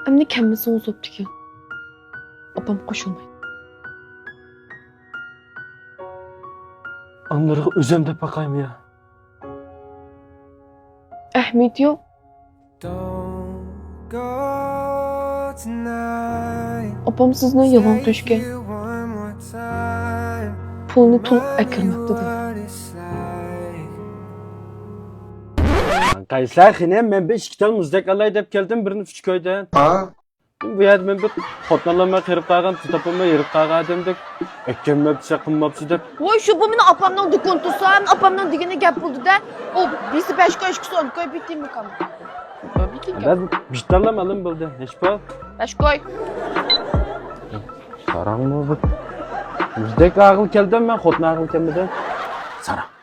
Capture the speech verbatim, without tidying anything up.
ئەمدى كەلمىسىڭىز بوپتىكەن. ئاپام قوشۇلمايدۇ. ئانىلىرىغا ئۆزۈم دەپ باقايمۇ يا؟ ئەھمىيىتى يوق. ئاپام سىزنى يالغان قىلىشكە پۇلنى تولۇق ئەكىرمەپتۇ دەيدۇ. قايسىلار خېنىم، مەن بىر ئىككى تال مۇزدەك ئالاي دەپ كەلدىم، بىرنى ئۈچ كويدىن. بۇ يەردە مەن بىر خوتۇن ئالالماي قېرىپ قالغان، پۇل تاپالماي ھېرىپ قالغان ئادەمدەك، ئەكەلمەپسە قىلماپسە دەپ. ۋوي، شۇ بۇ مېنىڭ ئاپامنىڭ دۇكىنى تۇرسا، ئاپامنىڭ دېگىنى گەپ بولدى-دە. ئۇ بىرسى بەش كوي، ئىككىسى ئون كوي، بىتىمۇ كام. بىتىم كام. بەس بىتاللام ئالىم بولدى، ھېچ بار. بەش كوي. ساراڭمۇ بۇ؟ مۇزدەك ئاغىل كەلدىم مەن، خوتۇن ئاغىل كەلمىدىم. ساراڭ.